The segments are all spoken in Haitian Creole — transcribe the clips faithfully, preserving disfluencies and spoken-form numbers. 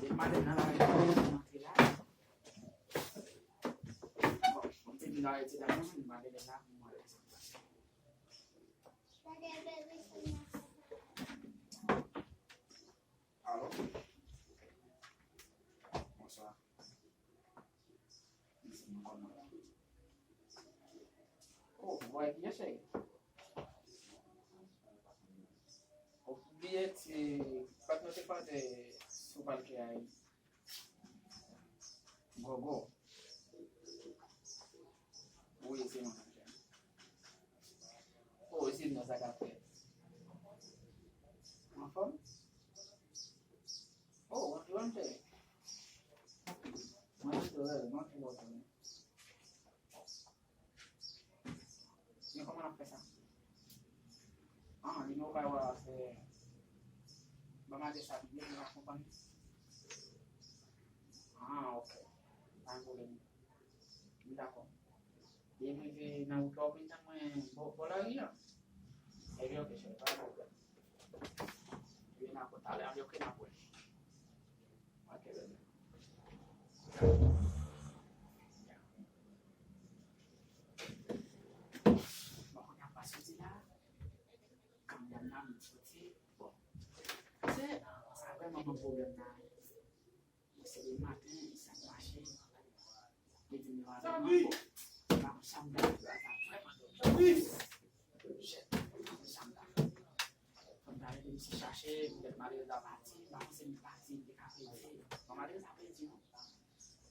E madanm nan la, li antre la. Bon, m te di la, e ti dam nan, madanm nan la, mwen wè sa k pase. Alo? Bonswa. Oh, mwen byen, cheri. Ou bliye ti, fòk nou te koze sou palke a. Gogo. Wi, se mwen, cheri. Oh, Zil, nan sa k ap fèt? Anfòm? Oh, w ap jwenn, cheri. Mwen, cheri, mwen, cheri. Men kòman n ap fè sa? Ah, nimewo pa yo a, se, ban m adrès la, byen, nou ap konprann. Ah, ok. Pa gen pwoblèm. M dakò. Depi w rive nan wout la, ou vin tann mwen bò, bò lari a. Ebyen, ok, cheri, pa gen pwoblèm. Ebyen, n a konn talè a, ok, n ap wè. Ok, bebe. Bon, kounye a m pa soti la. Kanmenm la, m soti. Bon. Se, sa vrèman ban m pwoblèm la. Se demen maten, sa k mache. Li di m yo avè m ankò. M pa konn sa m ta fè, sa vrèman dòmi. Shit, m pa konn sa m ta fè. Fò m ta rete m si chache, poutèt malerèz la pati, m pa panse m pati, m te ka pedi. Bon, malerèz la pedi, non.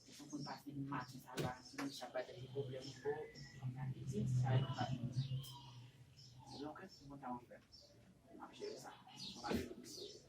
Li fè konn pati depi maten, sa l pa di m, chak bagay gen pwoblèm ankò, fò m ta pedi, sa e pati. Se yon kèk ti kontan m fè. M ap jere sa. Bon, malerèz.